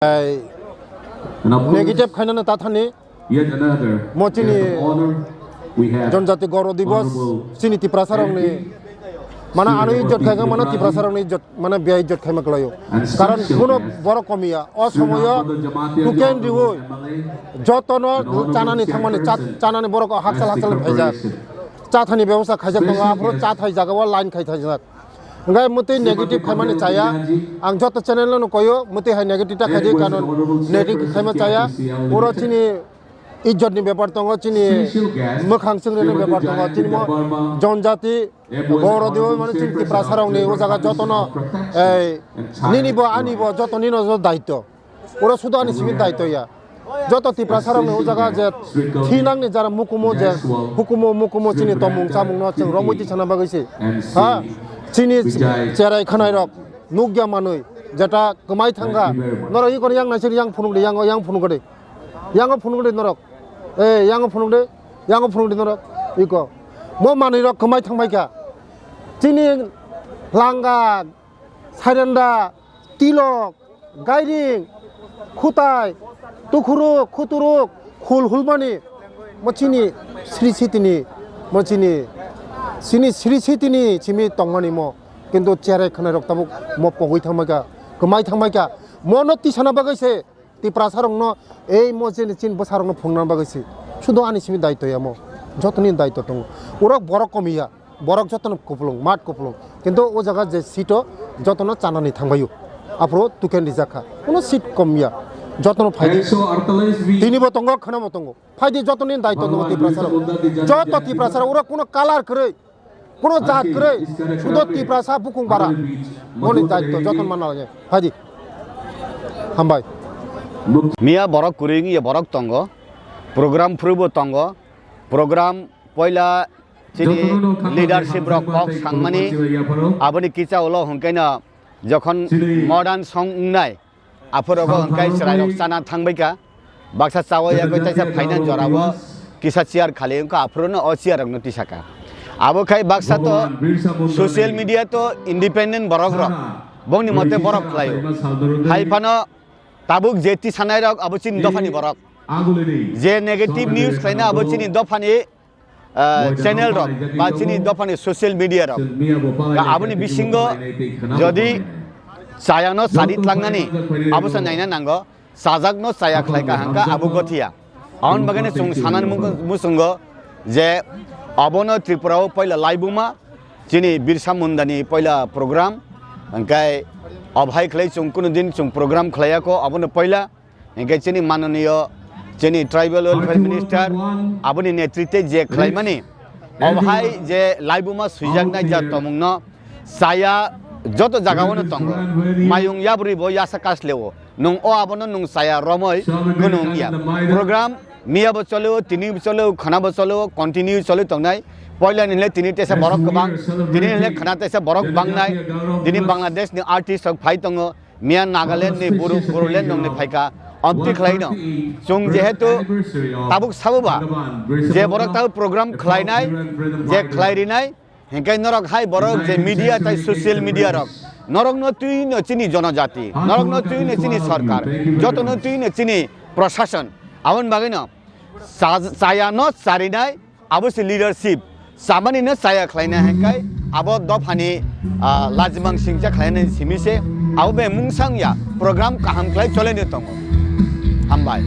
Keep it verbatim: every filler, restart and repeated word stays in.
Ai, negative khainani tathani. Mo chini Jonjati Gaurav Divas, chini Tiprasa rokni, mana ano ijjot khaikha, mana Tiprasa rokni ijjot, mana bia ijjot khaima kwlaio. Karon kuno borok komiya. O somoyo tuken riwi jotono chanani thangmani, cha-, chanani borok hakchal hakchal phaijak. Chathani bebosta khaijak tongo, aphuru chathai jagao line khai thaijak. Hingke mwtwi negative khaimani chaya, ang joto channel no koyo, mwtwi hai negative ta khaidi, karon negative khaima chaya. Oro chini ijjot ni bepar tongo, chini mwkhang chwngri ni bepar tongo, chini mo Jonjati Gaurav Divas mani chini Tiprasa rokni o jaga jotono, ei, nini bo ani bo joto nino jo daityo. Oro sudo ani simi daityo ya. Joto Tiprasa rokni o jaga je thinangni jara mukumu je hukumu mukumu chini tomung chamung no chwng romwi tisana bagwi se. Ha? Chini cherai khwnai rok nukya manwi jeta kwmai thangkha. Norok iko yang naisir yang phunuk de, yang, yang phunuk de. Yang phunuk de norok. Eh, yang phunuk de. Yang phunuk de norok. Iko. Mo manwi rok kwmai thangbai kha. Chini langa, sairenda, tilok, gairing, khutai, tukhuruk, khuturuk, khul hulmani, mo chini Sri Sitini, mo chini, chini Sri Sitini simi tongmani mo, kintu cherai khwnai rok tabuk mo pogwi thangmaikha, kwmai thangmaikha, mono tisana bagwi se Tiprasa rokno ei mo chini chin bwsa rokno phunukna bagwi se, sudo ani simi daityo ya mo, jotoni daityo tongo, urok borok komiya. Borok jotono kupulung, mat kupulung. Kintu o jaga je seat o jotono chanani thangbaio. Aphuru tuken rijak kha. Kuno seat kom ya. Jotono phaidi. Tini bo tongo, khwnamo tongo. Phaidi jotoni daityo tongo Tiprasa rok. Joto Tiprasa rok, oro kuno color kwrwi, kuno jat kwrwi, sudo Tiprasa bukung bara. Moni daityo jotono manna lage. Phaidi. Hambai. Miya borok kwrwi wngya borok tongo. Program phuru bo tongo. Program poila chini leadership rok kok sangmani, aboni kisa ulo hwnkhe no jokhon modern song wngnai, aphuru bo hwnkhe chwrai rok chana thangbai kha, baksa chawi yagwi taisa phaina jorao kisa chair khali wngkha, aphuru no o chair rok no tisa kha. Abo khai baksa to social media to independent borok rok, bongni mote borok khlaio. Hai phano tabuk je tisanai rok abo chini dophani borok, je negative news khlaina abo chini dophani ah, channel rok ba chini dophani social media rok. Ka aboni bisingo jodi chayano sari tlangnani abo se naina nango, chajakno chaya khlai ka hangka abo gothiya. Aboni bagwi no chwng sanani mu-, muchungo je abono Tripura o poila laibuma chini Birsa Mundani poila program, hingkai obhai khlai chwng kuno din chwng program khlaiya ko, abono poila Hingke chini manoniyo, chini tribal welfare minister, aboni netritwe je khlaimani, obo hai je laibuma swijaknai ja tomungno chaya joto jagao no tongo. Mayung yabrwi bo yasa kasleo. Nwng o abono nwng chaya romoi kunu wngya. Program miya bo choleo, tini bo choleo, khana bo choleo, continue choli tongnai. Poila ni le tini tesa borok kwbang, tini le khana tesa borok bangnai. Tini Bangladesh ni artist rok phai tongo. Miya Nagaland ni Buru-, Bodoland nongni phaikha, amtwi khlaino. Chwng jehetu tabuk sabuba, je borok tabuk program khlainai, je khlairinai, hingke norok hai borok je media tai social media rok, norokno twino chini jonojati, norokno twino chini sorkar, jotono twino chini prosason, aboni bagwino cha-, chayano charinai, Abo se leadership, chamani no chaya khlaina hai kai, abo dophani, ah, lajimang singcha khlaina simi se, abo be mungsang ya, program kaham khlai chole ni tongo. Hambai.